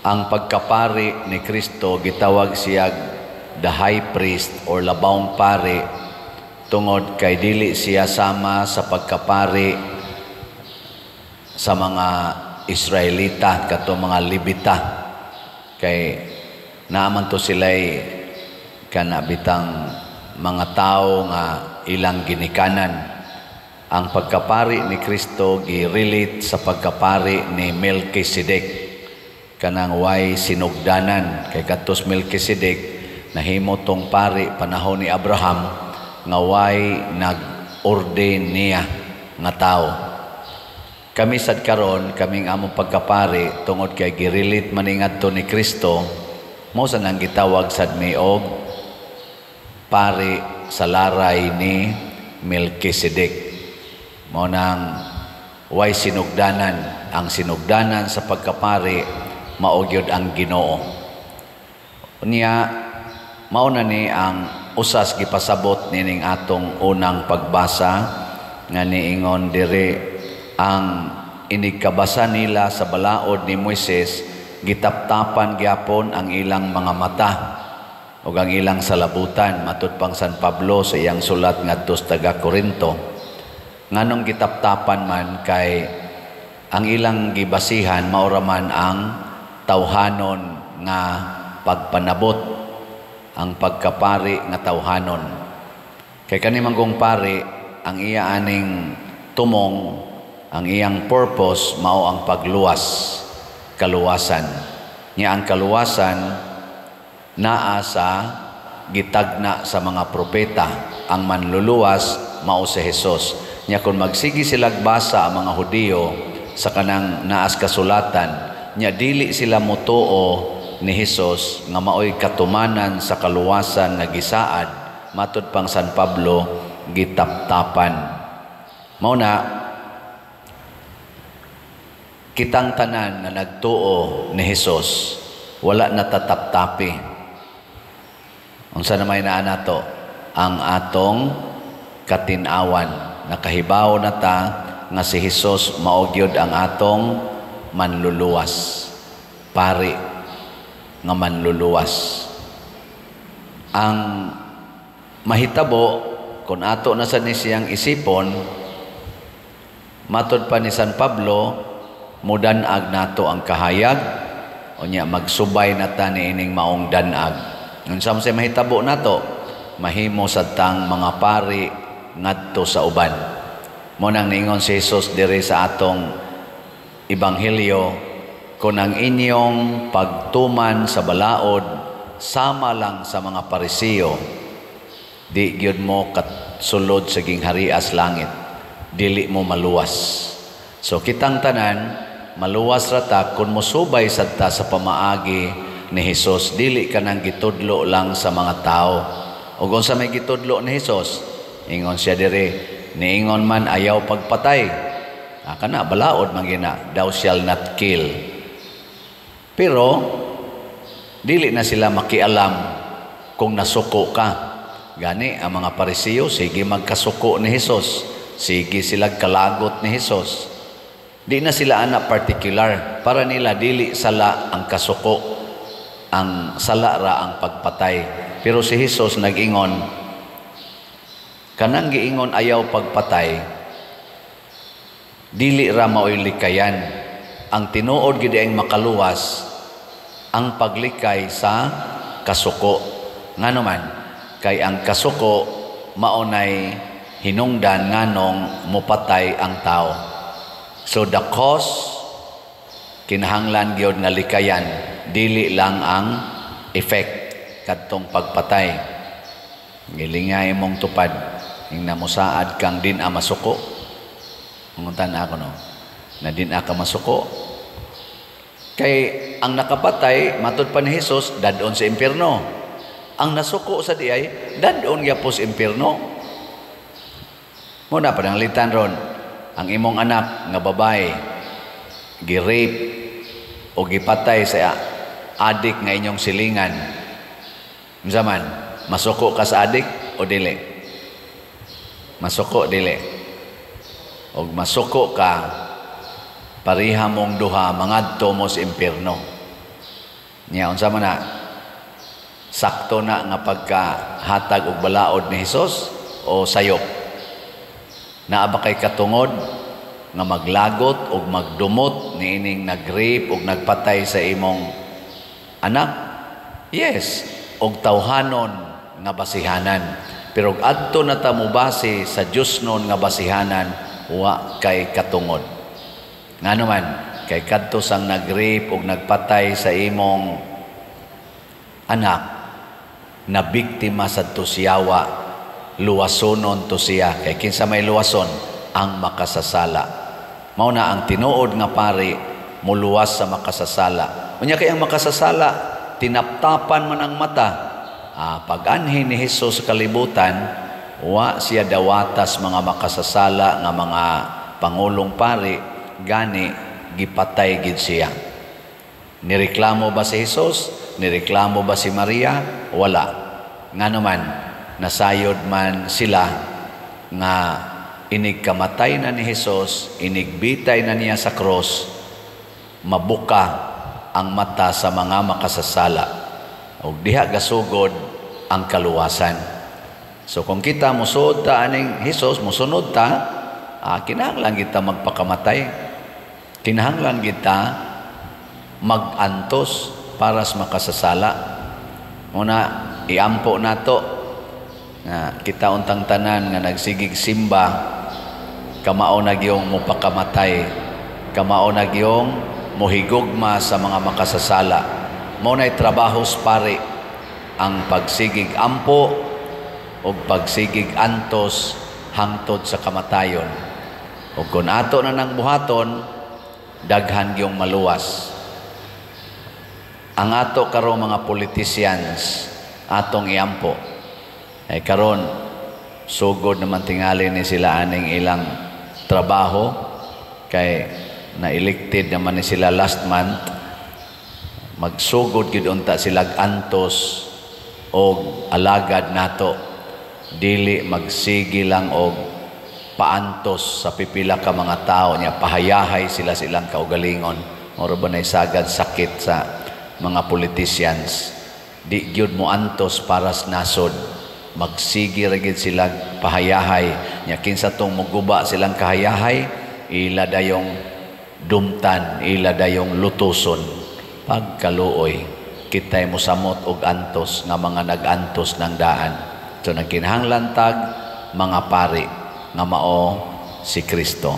Ang pagkapari ni Kristo, gitawag siya the high priest or labawng pari tungod kay dili siya sama sa pagkapari sa mga Israelita, kato mga Levita, kay naaman to sila'y kana bitang mga tao nga ilang ginikanan. Ang pagkapari ni Kristo gi-relate sa pagkapari ni Melchizedek, kanang way sinugdanan, kay katos Melchizedek nahimo tong pari panahon ni Abraham nga way nag-ordain niya nga tao. Kami sad karon, kaming among pagkapari, tungod kay gi-relate man ngadto ni Kristo, mao sa nang gitawag sad mi og pari sa laray ni Melchizedek. Mao nang way sinugdanan. Ang sinugdanan sa pagkapari mao gyud ang Ginoo. Unya mao na ni ang usas gipasabot nining atong unang pagbasa nga niingon diri, ang inigkabasa nila sa balaod ni Moises, gitaptapan gyapon ang ilang mga mata ug ang ilang salabutan, matud pang San Pablo sa iyang sulat ngadto sa taga Korinto. Nganong gitaptapan man? Kay ang ilang gibasihan mao ra man ang tawhanon nga pagpanabot, ang pagkapari nga tawhanon. Kay kani manggong pari, ang iya aning tumong, ang iyang purpose mao ang pagluwas, kaluwasan. Nya ang kaluwasan naa sa gitagna sa mga propeta. Ang manluluwas mao si Jesus. Nya kung magsige silag basa ang mga Hudiyo sa kanang naas kasulatan, nya dili sila motuo ni Hesus nga maoy katumanan sa kaluwasan nga gisaad, matud pang San Pablo, gitaptapan. Mao na kitang tanan nga nagtuo ni Hesus wala natataptapi. Unsa na may naa nato? Ang atong katin-awan. Nakahibaw na ta nga si Hesus mao gyud ang atong manluluwas, pari nga manluluwas. Ang mahitabo kung ato na sa ni siyang isipon, matod pa ni San Pablo, mudan-ag nato ang kahayag, unya magsubay na ta niining maong dan-ag. Unsa man say mahitabo nato? Mahimo sad tang mga pari ngadto sa uban. Mo nang niingon si Jesus diri sa atong ebanghelyo, kung ang inyong pagtuman sa balaod sama lang sa mga Parisiyo, di gyud mo kasulod sa gingharias langit, dili mo maluwas. So kitang tanan maluwas ra ta kung mosubay sad ta sa pamaagi ni Hesus, dili kanang gitudlo lang sa mga tao. Ug unsa may gitudlo ni Hesus? Ingon siya diri, niingon man ayaw pagpatay. Ah, kana balaod man gina, "Thou shall not kill." Pero dili na sila makialam kung nasuko ka. Gani ang mga Parisiyo sige magkasuko ni Hesus, sige sila kalagot ni Hesus. Di na sila ana particular. Para nila dili sala ang kasuko, ang sala ra ang pagpatay. Pero si Hesus nag-ingon, kanang giingon ayaw pagpatay, dili ra maoy likayan. Ang tinuod gid ang makaluwas ang paglikay sa kasuko. Ngano man? Kay ang kasuko mao nay hinungdan nganong mopatay ang tao. So the cause kinahanglan gyud nga likayan, dili lang ang effect kadtong pagpatay. Gilingay mong tupad ing namusaad kang din a masuko. Manguntan ako, no, na din ka masuko. Kay ang nakapatay, matud pa ni Jesus, dadon sa impierno. Ang nasuko sa diay, dadon gyapon sa impierno. Muna pananglitan ron, ang imong anak nga babae gi-rape o gipatay sa adik nga inyong silingan. Unsa man, masuko ka sa adik o dili? Masuko dili? Og masuko ka, pareha mong duha mangadto mo sa impierno. Nya unsa man na? Sakto na nga pagkahatag og balaod ni Hesus o sayop? Naa ba kay katungod nga maglagot og magdumot niining nag-rape og nagpatay sa imong anak? Yes, og tawhanon nga basihanan. Pero og adto na ta mobase sa Diosnon nga basihanan, wa kay katungod. Ngano man, kay kadto sang nag-rape og nagpatay sa imong anak, na biktima sadto siyawa, luwasonon to siya. Kay kinsa may luwason? Ang makasasala. Mao na ang tinuod nga pari muluwas sa makasasala. Unya kay ang makasasala, tinaptapan man ang mata. Pag-anhi ni Hesus sa kalibutan, wa siya dawatas mga makasasala nga mga pangulong pari, gani gipatay gid siya. Nireklamo ba si Hesus? Nireklamo ba si Maria? Wala. Ngano man, nasayod man sila nga inig kamatay na ni Hesus, inigbitay na niya sa cross, mabuka ang mata sa mga makasasala. Og diha gasugod ang kaluwasan. So kung kita musuod ta aning Hesus, musunod ta, kinahanglan kita magpakamatay. Kinahanglan kita magantos para sa makasasala. Una, iampo nato nga kita untang tanan nga nagsigig simba, kamao na gyung mopakamatay, kamao na gyung mohigugma sa mga makasasala. Mao na'y trabaho sa pari, ang pagsigig ampo o pagsigig antos hangtod sa kamatayon. O kung ato na nang buhaton, daghan gyung maluwas. Ang ato karon mga politicians, atong iampo. Ay karon sugod naman tingali ni sila aning ilang trabaho kay na-elected naman ni sila last month. Magsugod gid unta sila antos og alagad nato, dili magsigi lang og paantos sa pipila ka mga tao niya, pahayahay sila silang kaugalingon. Moro ba nay sagad sakit sa mga politicians, di gyud mo antos para sa nasod, magsigi ra gid sila pahayahay nya. Kinsa tong muguba silang kahayahay, ila dayong dumtan, ila dayong lutuson. Pagkaluoy, kita'y mosamot og antos nga mga nag-antos ng daan. So nagkinahanglan tag mga pari nga mao si Kristo.